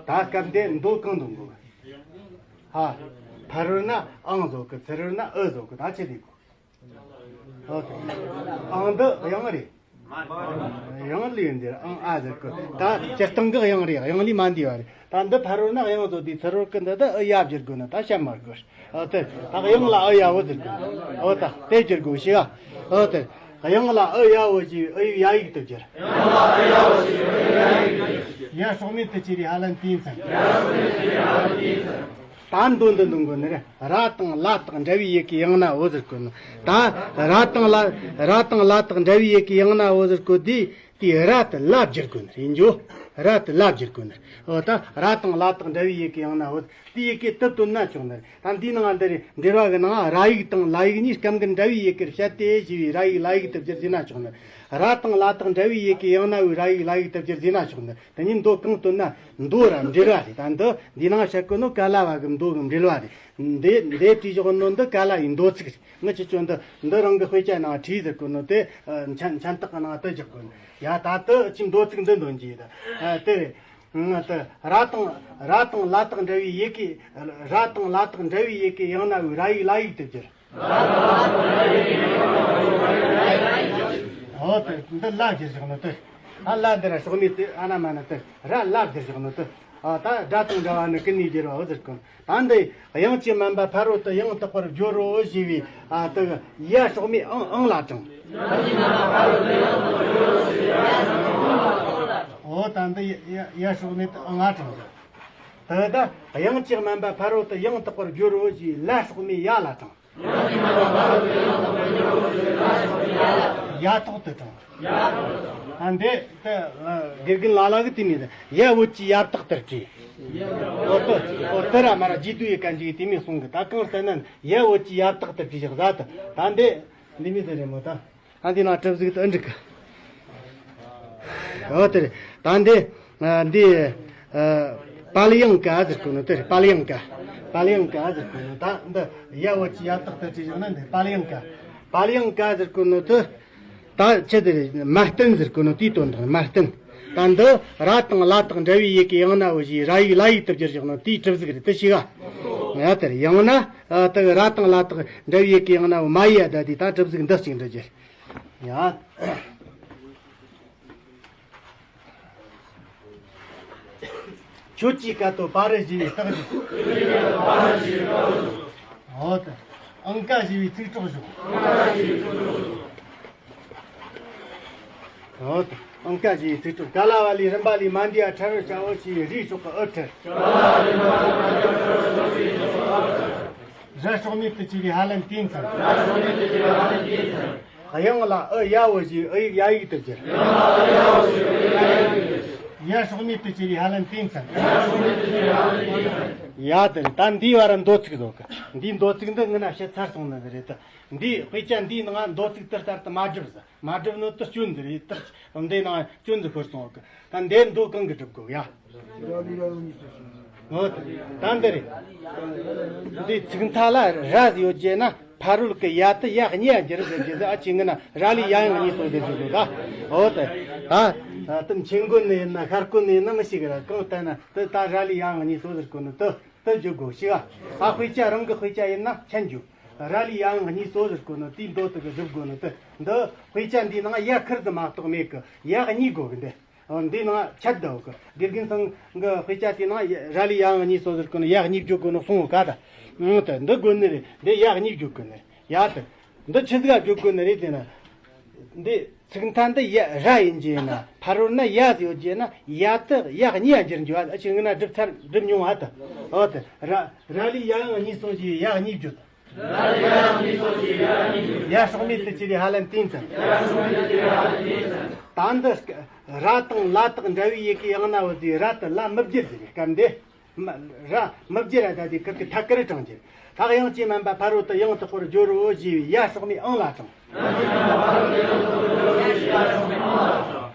ད་སྐབས་འདི་མདོ་གང་འདོན་དགོས་གི། ཧ། ཕ་རོལ་ན་ཨང་བཟོ་གི། ཚུ་རོལ་ན་ཨུ་བཟོ་གི། ད་ཆི་ཟིག་དགོས། ཨང་འདི་དབྱངས་རེད། དབྱངས་ལས་འདིར་ཨང་ཨ་ཟེར་གི། ད་སྤྱིར་བཏང་གི་དབྱངས་རེད། དབྱངས་ལས་མ་འདས་པ་རེད། ད་འདི་ཕ་རོལ་ན་དབྱངས་བཟོ་དུས་ཚུ་རོལ་གི་འདི་ད་ཨུ་ཡ་བསྒྱུར་དགོས་ན་ད་བཤད་མ་དགོས། ཨོ་དེ་ད་དབྱངས་ལ་ཨུ་ཡ་བོ་ཟེར་གི། ཨོ་ད་དེ་བསྒྱུར་དགོས་ཤེས་ཨ། ཨོ་དེ་དབྱངས་ལ་ཨུ་ཡ་བོ་ཞེས་ཨུ་ཡ་ཡིག་ཏུ་བསྒྱུར། ཡ་སྲོག་མེད་དུ་གྱུར་པའི་ཧ་ལམ་དུས་མཚམས། ད་མདོ་འདི་འདོན་དགོས་ནི་རེད། ར་དང་ལ་དག་འདྲ་བའི་ཡི་གེ་ཡང་ནའོ་ཟེར་གོ་ནི། ད་ར་དང་ལ། ར་དང་ལ་དག་འདྲ་བའི་ཡི་གེ་ཡང་ནའོ་ཟེར་གོ་དུས་དེའི་ར་དེ་ལ་བསྒྱུར་དགོས་ནི་རེད་འཇོ། ར་དེ་ལ་བསྒྱུར་དགོས་ནི་རེད། འོ་ད་ར་དང་ལ་དག་འདྲ་བའི་ཡི་གེ་ཡང་ནའོ་དེའི་ཡི་གེ་དེ་བཏོན་ན་ཆོག་ནི་རེད། ད་འདིའི་ནང་འདི་རེད། འབྲེལ་བ་གི་ནང་ར་ཡིག་དང་ལ་ཡིག་གཉིས་སྐབས་འགར་འདྲ་བའི་ཡི་གེར་བཤད་དེ་ཞེས་པའི་ར་ཡིག་ལ་ཡིག་དེ་བསྒྱུར་བྱས་ན་ཆོག་ནི་རེད། ར་དང་ལ་དག་འདྲ་བའི་ཡི་གེ་ཡང་ནའོའི་ར་ཡིག་ལ་ཡིག་དེ་བསྒྱུར་བྱས་ན་ཆོག་ནི་རེད། དེ་ཉིད་མདོ་གང་བཏོན་ན་མདོ་ར་འབྲེལ་བ་རེད། ད་འདི་འདི་ནང་བཤད་གོ་ནོ་ཀ་ལ་བ་གི་མདོ་གི་འབྲེལ་བ་རེད། འདི་འདི་བྲིས་བཞག་ནོ་འདི་ཀ་ལ་ཡི་མདོ་ཚིག་རེད། ངི་ཆི་ཆོ་འདི་འདི་རང་གི་དཔེ་ཆ་ནང་བྲིས་ཟེར་གོ་ནོ་དེ། ཨ། མཆན་མཆན་རྟགས་གི་ནང་དུ་བཞག་གོ་ནོ། ཡ་ད་དུ་ཅི་མདོ་ཚིག་འདི་འདོན་གྱི་ཡིན་ད། ཨ། དེ་རེད། ང་དེ་ར་དང་ར་དང་ལ་དག་འདྲ་བའི་ཡི་གེ། ར་དང་ལ་དག་འདྲ་བའི་ཡི་གེ་ཡང་ནའོའི་ར་ཡིག་ལ་ཡིག་དེ་བསྒྱུར། ཨོ་དེ་འདི་ལ་བསྒྱུར་བཞག་ནོ་དེ། ཨ་ལ་འདི་ར་སྲོག་མེད་དེ་ཨ་ན་མ་ན་དེ་ར་ལ་བསྒྱུར་བཞག་ནོ་དེ། ཨ་ད་སྒྲ་དང་འདྲ་བ་ནི་ཀུན་ནས་བསྒྱུར་བའོ་ཟེར་གོ། ད་འདི་དབྱངས་ཀྱི་དམན་པ་ཕ་རོལ་ཏུ་ཡང་དག་པར་སྦྱོར་རོ་ཞེས་པའི། ཨ་དེ་ཡ་སྲོག་མེད་ཨང་ཨང་ལ་དྲངས། འོ་ད་འདི་ཡ་ཡ་སྲོག་མེད་ཨང་ང་དྲངས། དེ་ད་དབྱངས་ཀྱི་དམན་པ་ཕ་རོལ་ཏུ་ཡང་དག་པར་སྦྱོར་རོ་ཞེས་ལ་སྲོག་མེད་ཡ་ལ་དྲངས། ཡ་ཐོག་ཏུ་དྲངས། ཨ་འདི་ད་དགེ་རྒན་ལ་ལ་གི་དེ་མིན་ཡ་བོད་ཀྱི་ཡབ་རྟགས་ལྟར་གྱི། འོ་ད་འོ་ད་ར་མ་ར་རྗེས་ཟློས་ཡི་གན་ཅིག་དེ་མིན་གསུང་གི། ད་གང་ཟེར་ན་ཡ་བོད་ཀྱི་ཡབ་རྟགས་ལྟར་གྱི་བཞག་ཟ་ད། ད་འདི་འདི་མིན་ཟེར་རེད་མོ་ད། ཨ་འདི་ནང་གྲུབ་གཟུགས་དུ་འགྲིག་གི། འོ་དེ་རེད། ད་འདི། ཨ། འདི། ཨ། པཱ་ལི་ཡང་ཀ་ཟེར་གོ་ནོ་དེ་རེད། པཱ་ལི་ཡང་ཀ། པཱ་ལི་ཡང་ཀ་ཟེར་གོ་ནོ་ད་འདི་ཡ་བོད་ཀྱི་ཡ་རྟགས་དུ་བྲིས་བཞག་ན་འདི་པཱ་ལི་ཡང་ཀ། པཱ་ལི་ཡང་ཀ་ཟེར་གོ་ནོ་དེ། ད་ཆི་དེ་རེད། མ་བསྟན་ཟེར་གོ་ནོ་དེའི་དོན་དང་མ་བསྟན། ད་འདི་ར་དང་ལ་དང་འབྲེལ་བའི་ཡི་གེ་ཡང་ན་འོ་ཞེས་ར་ཡིག་ལ་ཡིག་ཏུ་བསྒྱུར་བཞག་ནོ་དེའི་གྲུབ་གཟུགས་རེད། དེ་ཤེས་ག་ཡ་དེ་རེད། ཡང་ན་ཨ་དེ་ར་དང་ལ་དང་འབྲེལ་བའི་ཡི་གེ་ཡང་ན་འོ་མ་ཡི་ཡ་ད་དེ་ད་གྲུབ་གཟུགས་འདི་གཅིག་འབྲི་རྒྱུ། ཡ། ཁྱོད་ཀྱིས་ཀ་ཏོ་པ་རི་ཞེས་པའི་རྟགས་བཞག་འོ་ད། ཨང་ཀ་ཞེས་པའི་ཚིག་གྲོགས་བཞག་འོ་ད། ཨང་ཀ་ཞེས་པའི་ཚིག་གྲོགས། ག་ལ་བ་ལས་རིམ་པ་ལས་མ་འདས་པ་ཕྲ་རོལ་བྱའོ་ཞེས་པའི་རིའི་ཕྱོགས་ཀྱི་ཨུ་ཕྲ། ར་སྲོག་མེད་དུ་བྱས་པའི་ཧ་ལན་ཏེ་མཚན། དབྱངས་ལ་ཨུ་ཡའོ་ཞེས་ཨུ་ཡིག་ཡ་ཡིག་ཏུ་བསྒྱུར། ཡ་སྲོག་མེད་དུ་བྱས་པའི་ཧ་ལན་ཏེ་མཚན། ཡ་དེ་རེད། ད་འདིའི་བར་མདོ་ཚིག་བཟོ་གི། འདིའི་མདོ་ཚིག་འདི་སྔོན་ན་བཤད་ཚར་སོང་ནི་རེད་དེ། འདིའི་དཔེ་ཆ་འདིའི་ནང་མདོ་ཚིག་དེ་ལྟར་དུ་མ་བསྒྲུབས་ཟེར། མ་བསྒྲུབས་ནོ་དེ་སྐྱོན་ཟིག་རེད། དེ་འདིའི་ནང་སྐྱོན་ཟིག་ཤོར་སོང་གི། ད་འདིའི་མདོ་གང་གི་སྒྲུབ་དགོས་ཡ། འོ་ད་འདི་རེད། འདི་ཚིག་མཐའ་ལ་ར་ཟེར་ཡོད་རྒྱུ་ན་ཕ་རོལ་གྱི་ཡ་དེ་ཡ་གཉིས་ཡ་འགྱུར་ཟེར་རྒྱུ་ཟེར། ཨ་ཅེ་ངི་ན་ར་ལས་ཡ་ཡང་གཉིས་སོ་ཟེར་རྒྱུ་དགོས་ད། འོ་ད་ད་དེ་མཆན་གོ་ནས་ཡིན་ན་ཤར་གོ་ནས་ཡིན་ན་མི་ཤེས་གི་ར། གང་ལྟར་ན་དེ་ད་ར་ལས་ཡ་ཡང་གཉིས་སོ་ཟེར་གོ་ནི་དེ་དེ་བརྗོད་དགོས་ཤེས་ག་ཨ་དཔེ་ཆ་རང་གི་དཔེ་ཆ་ཡིན་ན་མཁྱེན་རྒྱུ། ར་ལས་ཡ་ཡང་གཉིས་སོ་ཟེར་གོ་ནི་དེའི་མདོ་དེ་གི་སྒྲུབ་དགོས་ནི་དེ། འདི་དཔེ་ཆ་འདིའི་ནང་ཡ་ཁེར་ཟིག་མ་གཏོགས་མེད་གི། ཡ་གཉིས་དགོས་གི་འདི། འདི་ནང་ཆད་ད་འོ་གི། དགེ་རྒན་ཚང་གི་དཔེ་ཆ་དེ་ནང་ར་ལས་ཡ་ཡང་གཉིས་སོ་ཟེར་གོ་ནི་ཡ་གཉིས་བརྗོད་དགོས་ནོ་གསུངས་ག་ད། འོ་ད་འདི་དགོས་ནི་རེད། འདི་ཡ་གཉིས་བརྗོད་དགོས་ནི་རེད། ཡ་ད། འདི་ཆི་ཟིག་ག་བརྗོད་དགོས་ནི་རེད་དེ་ན། འདི་ཚིག་མཐའ་འདི་ཡ་ར་ཡིན་རྒྱུ་ཡིན་ན། ཕ་རོལ་ན་ཡ་ཟེར་ཡོད་རྒྱུ་ཡིན་ན། ཡ་དེ་ཡ་གཉིས་ཡ་འགྱུར་རྒྱུ་ཨ། ཨ་ཅེ་ངི་ན་སྒྲུབ་ཚར་སྒྲུབ་མྱོང་ཨ་ད། འོ་ད་ར་ར་ལས་ཡ་ཡང་གཉིས་སོ་ཞེས་ཡ་གཉིས་བརྗོད། ཡ་སྲོག་མེད་དུ་བྱས་པའི་ཧ་ལན་ཏེ་མཚན། ད་འདི་ར་དང་ལ་དང་འདྲ་བའི་ཡི་གེ་ཡང་ན་འོ་དེ་ར་དེ་ལ་མི་བསྒྱུར་ཟེར་བའི་སྐབས་འདི། མ་ར་མི་བསྒྱུར་ར་ད་དེ་ཁུར་གི་ཐད་ཀར་དྲངས་རྒྱུ། ད་དབྱངས་ཀྱིས་དམན་པ་ཕ་རོལ་ཏུ་ཡང་དག་པར་སྦྱོར་རོ་ཞེས་པའི་ཡ་སྲོག་མེད་ཨང་ལ་དྲངས།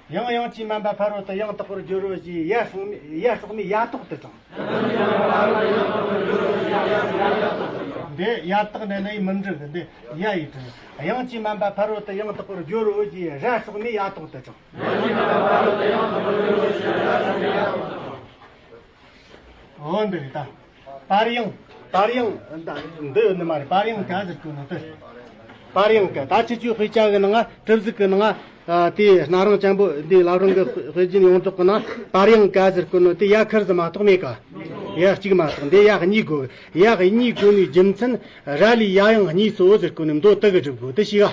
ཡང་དབྱངས་ཀྱིས་དམན་པ་ཕ་རོལ་ཏུ་ཡང་དག་པར་སྦྱོར་རོ་ཞེས་ཡ་སྲོག་མེད་ཡ་སྲོག་མེད་ཡ་ཐོག་ཏུ་དྲངས། འདི་ཡ་བཏགས་ནས་ནི་མི་འགྲིག་གི། འདི་ཡ་ཡིས་དྲངས། དབྱངས་ཀྱིས་དམན་པ་ཕ་རོལ་ཏུ་ཡང་དག་པར་སྦྱོར་རོ་ཞེས་ར་སྲོག་མེད་ཡ་ཐོག་ཏུ་དྲངས། འོ་འདི་རེད་ད། པར་ཡང་། པར་ཡང་། འདི་ཡོད་ནི་མ་རེད། པར་ཡང་ག་ཟེར་གོ་ནོ་དེ། པར་ཡང་ག་ད་ཁྱེད་ཚོའི་དཔེ་ཆ་གི་ནང་ང་གྲུབ་གཟུགས་གི་ནང་ང་། ཨ། དེའི་སྣ་རིང་ཅན་པོ་འདི་བླ་བྲང་གི་དཔེ་དཔེ་རྒྱུན་ཡོངས་རྫོགས་གི་ནང་པར་ཡང་ག་ཟེར་གོ་ནོ་དེ་ཡ་ཁེར་ཟིག་མ་གཏོགས་མེད་ག་ཡ་གཅིག་མ་གཏོགས། འདི་ཡ་གཉིས་དགོས། ཡ་གཉིས་དགོས་ནི་རྒྱུ་མཚན་ར་ལས་ཡ་ཡང་གཉིས་སོ་ཟེར་གོ་ནི་མདོ་དེ་གི་སྒྲུབ་དགོས། དེ་ཤེས་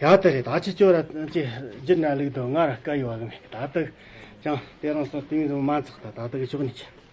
ག་ཡ་དེ་རེད། ད་ཁྱེད་ཚོ་ར་ཅིག་རྒྱུན་ན་ལུགས་དང་ང་ར་དཀའ་ཡོད་གི་མེད། ད་དེ་ཀྱང་དེ་རིང་སོ་དེ་མིན་ཟིག་མ་འཚག་ད་ད་དེ་གི་ཕྱོགས་ནས་ཁྱེད།